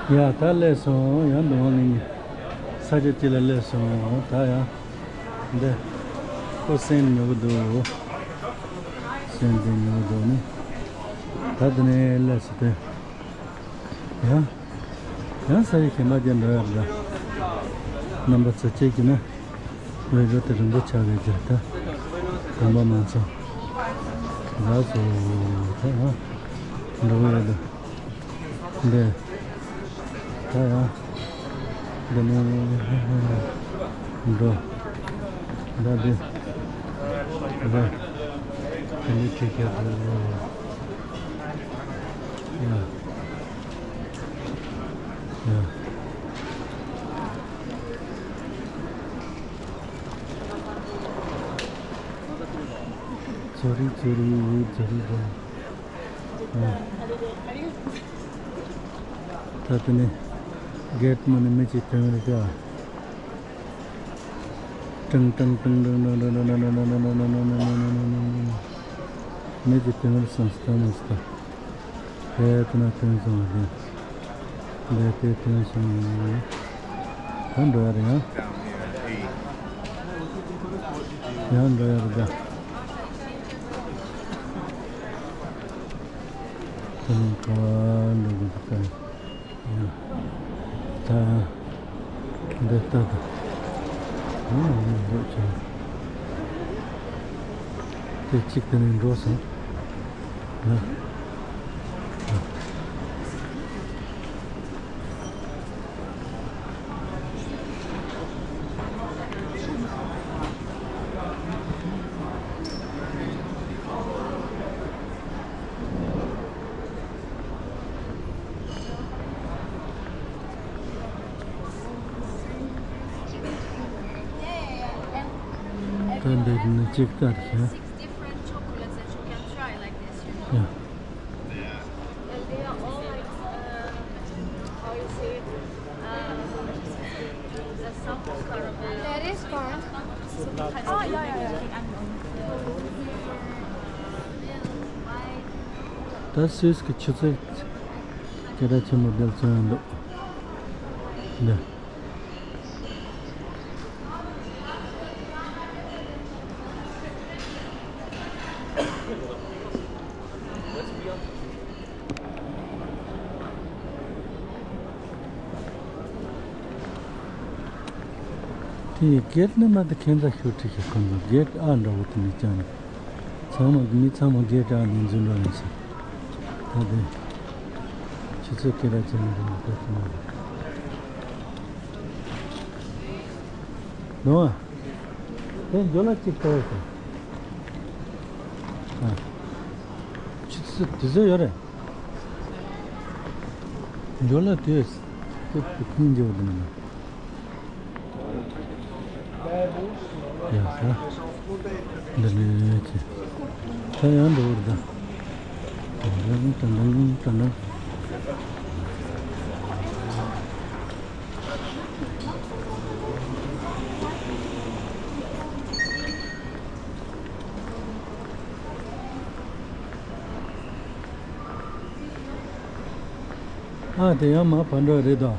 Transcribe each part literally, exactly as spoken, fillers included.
ཡ་ད་སླེབས་སོང་། ཡང་འདུག་ང་ངེད་གཉིས་ས་ཆ་གཅིག་ལ་སླེབས་སོང་། ད་ཡང་འདི་ཁོ་སེམས་ཉོ་གི་འདུག་སེམས་དེ་ཉོ་གི་འདུག་ནི། ད་དེ་ནས་སླེབས་སོང་སྟེ། ཡང་ཡང་ས་ཆ་གཞན་པ་དེ་འགྲོ་ཡག་རེད། རྣམ་པ་ཚོ་གཅིག་གིས་ན་བོད་ལྗོངས་དེ་རིང་པོ་ཆགས་པའི་རྒྱུ་ད་དགོན་པ་མང་ཚོགས་ལ་སོ་ད་ཡང་འགྲོ་གི་ཡོད་འདུག་འདི། ད་ཡང་། འདི་ནས་འགྲོ། ད་འདི། འགྲོ། དེ་ནས་ཁྲིད་ཀྱི་འགྲོ། ཡ། ཡ། ཙོ་རི་ཙོ་རི་ཙོ་རི་འགྲོ། ཡ། ད་དེ་ནས་གེ་ཊི་མ་ནས་མི་གཅིག་ཐོན་རེད་ཀ། ཀྲང་ཀྲང་ཀྲང་ཀྲང་ཀྲང་ཀྲང་ཀྲང་། མི་གཅིག་ཐོན་རེད་བསམ་སྟེ་ཐོན་མ་སོང་། ཧེ་ད་ན་ཐོན་སོང་བ་དེ། ལས་དེ་ཐོན་སོང་། ད་འགྲོ་ཡ་རེད་ཡ། ཡང་འགྲོ་ཡ་རེད་ད། ད་ནི་ག་བ་འགྲོ་དགོས་འདུག་ག་ཡ། ད་འདི་ལྟ་དང་། ཨ་ནི་འགྲོ་བྱུང་། དེ་གཅིག་དེ་ནས་འགྲོ་སོང་། ཡ། ད་འདི་ནི་གཅིག་ལྟར་བྱས། Six different chocolates that you can try like this, you know? Yeah. And they are all like, uh, how you say, uh, the sample caramel. There is corn. Oh, yeah, yeah, yeah. ད་སུད་སི་གི་ཆུ་ཚོད་སྐད་གྲགས་ཆེན་པོ་འདིར་ཚོན་འདུག་འདི། དེ་གེ་ཊི་ནས་མ་དེ་ཁྱད་མཚར་ཤོས་ཁྲིད་ཀྱི་ཁོང་ཚོ་གེ་ཊི་ཨ་འདྲ་བོ་དེ་ནས་བཅག་ནས། ཚང་མ་མི་ཚང་མ་གེ་ཊི་ཨ་ནས་འཛུལ་འགྲོ་ཡིན་ཟེར། ད་དེ་ཆུ་ཚོད་སྐད་གྲགས་ཆེན་པོ་དེ་ནས་ད་ཚང་མ་རེད། ནོ། དེ་འཇོ་ལ་གཅིག་ལྟ་ཡོད་ཟེར། ཨ། ཆུ་ཚོད་དེ་ཚོ་ཡོད་རེད། འཇོ་ལ་དེ་དེ་དེ་ཕིང་འཇོ་དེ་ནི། ཡ་ས། འདི་ནས་ཅི། ད་ཡང་འགྲོ་བར་ད། ཏན་ཏན་ཏན་ཏན་ཏན་ཏན། ཨ་དེ་ཡང་མ་ཕར་འགྲོ་རེད་དོ།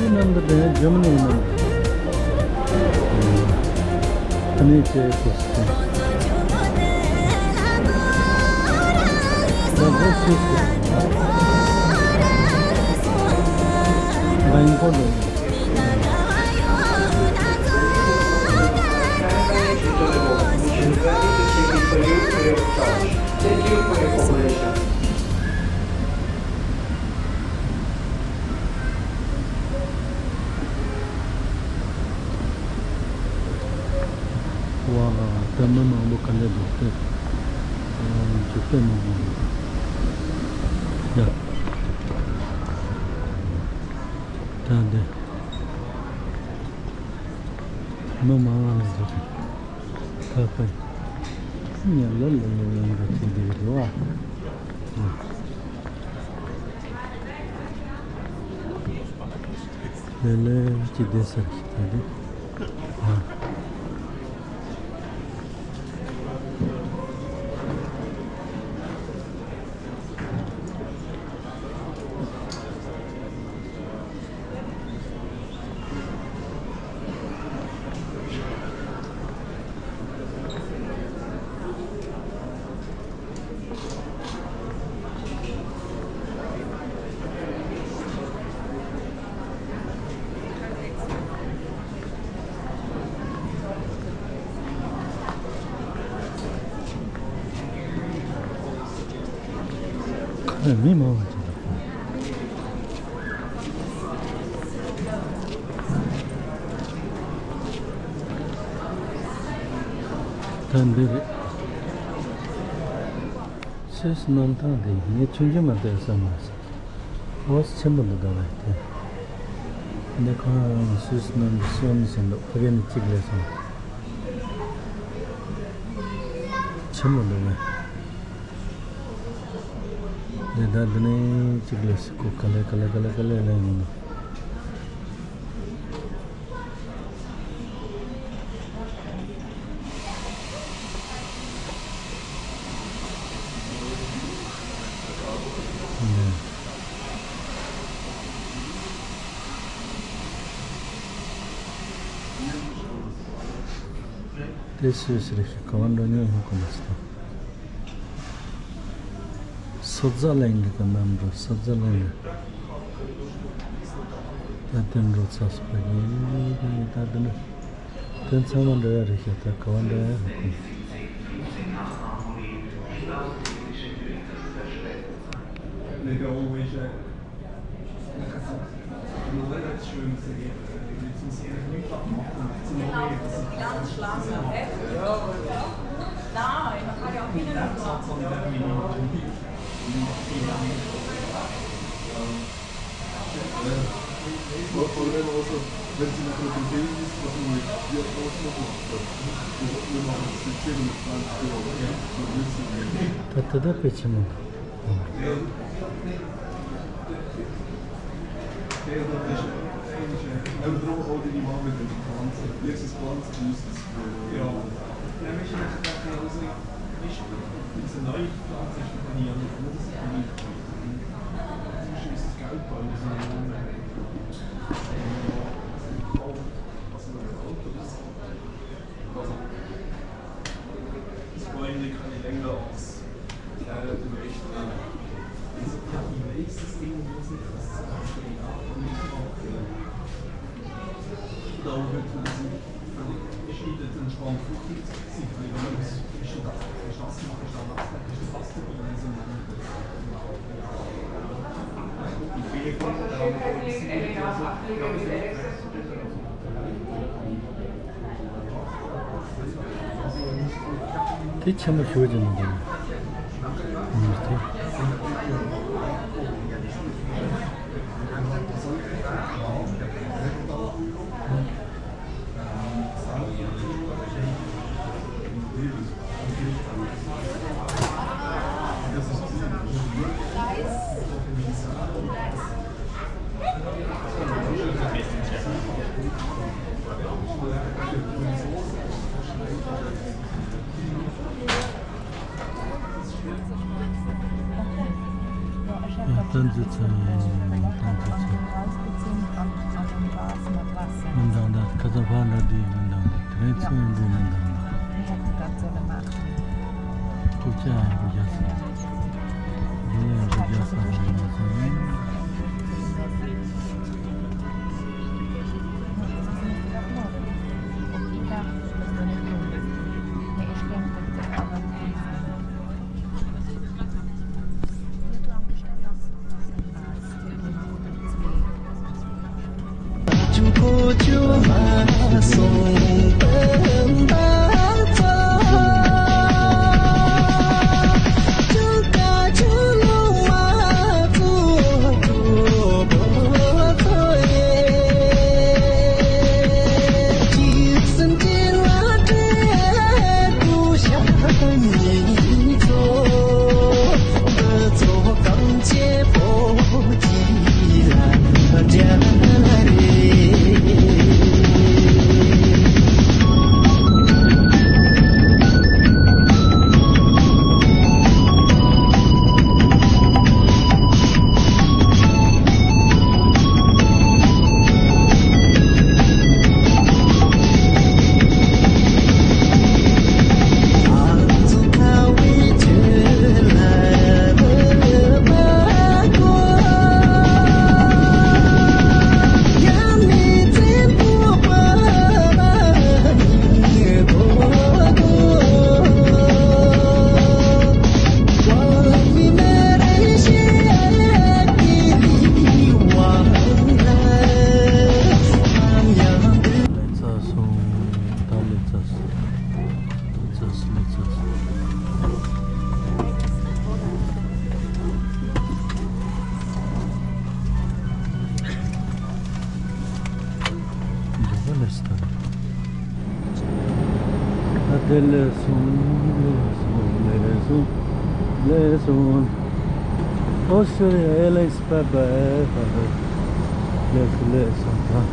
ནང་དུ་དེ་ཇར་མ་ནི་ནང་དུ་ཨ་ནི་ཅེ་ཀོ་སི་ཏན་ད་ཧོ་སུ་སི་ད་ཡིན་པོ་ལོ། Thank you for your cooperation. ཝ། ལྟད་མོ་མང་པོ་ག་འདྲ་འདུག་སྟེ། ཨ། འཇིག་རྟེན་མང་པོ་འདུག་ཡ། ད་འདི་མི་མང་ང་ལ་འཇིག་ཁ་ཁ་ཉ་ལ་ལ་ལ་ལ་འདྲ་ཅིག་འདི་རེད་བ། ལེ་ལེ་ཅི་བསྡད་ཟེར་ཞིག་ད་དེ། ཨ། ཁ་ནས་མི་མང་བ་ཅིག་འདུག་ད་འདི་རེད། སུད་སི་གནམ་ཐང་འདི་ངས་ཆུང་ཆུང་མ་བལྟས་བསམ་མ་སོང་། འོ་ཆེན་པོ་འདུག་ད་བས་དེ། འདི་ཁོང་སུད་སི་གནམ་གྲུ་གསུམ་ཟིན་འདུག་ཕ་གི་ནས་གཅིག་སླེབས་སོང་། ཆེན་པོ་འདུག་བས། འདི་ད་འདི་ནས་གཅིག་སླེབས་སོང་། ཁོ་ག་ལེ་ག་ལེ་ག་ལེ་ག་ལེ་སླེབས་ཡོང་འདུག་དེ་སུད་སི་རེད་ཤག་ག་བ་འགྲོ་ཉན་ཧ་གོ་མ་སོང་། སོ་ཛ་ལན་གྱི་གནམ་གྲུ། སོ་ཛ་ལན་གྱི། ད་དེ་འགྲོ་ཚར་སོང་། ད་དེ་ནི་དོན་ཚང་མ་འགྲོ་ཡ་རེད་ཤག་ད་ག་བ་འགྲོ་ཡ་ཧ་གོ་མ་སོང་། Ganz schlank, ne? Ja, ja. Nein, man kann ja auch innen machen. Vor allem auch so, wenn sie nach einer Container ist, was man mit ihr ausmachen kann. Wir machen das mit zehn oder zwanzig Euro. Ja, so ein bisschen. ད་ད་ད་དཔེ་ཆེན་མོ་འདུག Das Bäumle kann ich länger aus. Ja, du möchtest. Also, ja, die nächste Szene muss ich das, ja, und ich auch, ja. Da wird man sich völlig geschiedet und spannt. Sieht man, wie man ist, ist schon das, ist das, ist das, ist das, ist das, ist das, དེ་ཆེན་པོ་ཞུ་རྒྱུ་མི་འདུག་ཨ་དེ། Ja, ich habe da Tante Zahn, Tante Zahn. Rausgezogen, dann, dann མི་འདང་ད་ཁ་ཚ་བ་འདྲ་དེ་མི་འདང་ད་དེ་རིང་ཚོ་ཡོང་འགྲོ་མི་འདང་ད། རྐུབ་ཀྱག་ཡང་རྐུབ་ཀྱག་ཟེར། རྒྱུ་ལ་ཡང་རྐུབ་ཀྱག་ཟེར་བ་མ་ཚང་ནི། ལས་ཚར་སོང་། ད་ལས་ཚར་སོང་། ལས་ཚར་སོང་། ལས་ཚར་སོང་། འགྲོ་ག་ལས་སོང་། ད་དེ་ལས་སོང་། ལས་སོང་། ལས་སོང་། ལས་སོང་། Australia Airlines bye bye bye bye. ལས་སོང་། ལས་སོང་། ད་ཡ།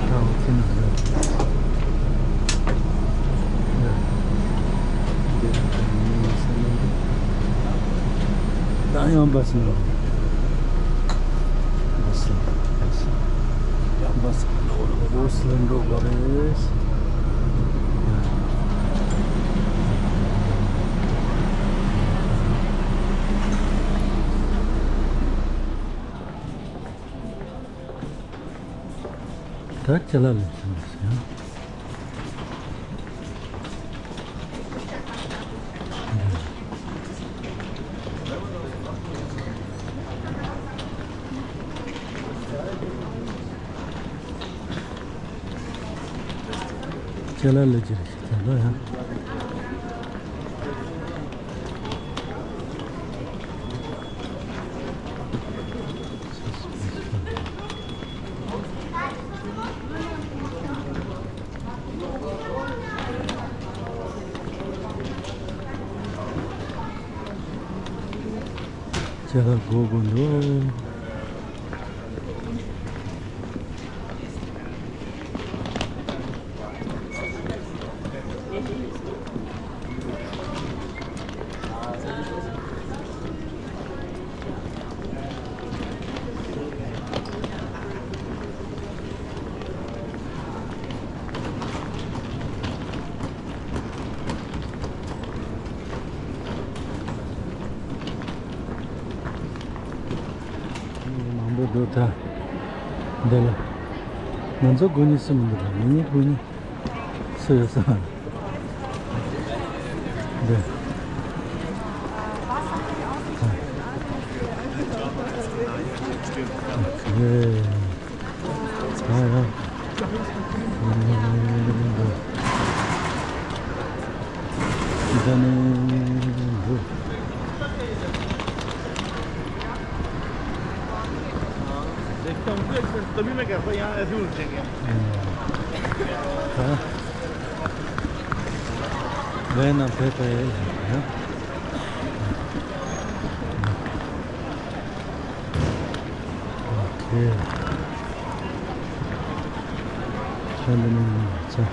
ད་འོ་ཙི་ན་ལས། ཡ། ད་ཡང་བ་སི་ན། བ་སི། བ་སི། བ་སི་ལ་འགྲོ་དགོས་རེད། ད་ཅ་ལག་ལེན་ཚར་སོང་། ཅ་ལག་ལེན་གྱི་རེད་ཤག་ད་ལོ་ཡང་། ཅ་ལག་དགོས་དགོས་འདུག། མང་པོ་འདུག་ད། འདི་ལ། ང་ཚོ་དགོས་ནི་སུ་མི་འདུག་ད་ངེད་གཉིས་དགོས་ནི་སུ་ཡོད་སམ། འདི། ཨ། ཨ། ཨ། ཨ། ཨ། ཨ། तभी मैं कहता हूँ यहाँ ऐसे होना चाहिए। हाँ। वह ना पे पे। Okay. Shandaman, cha.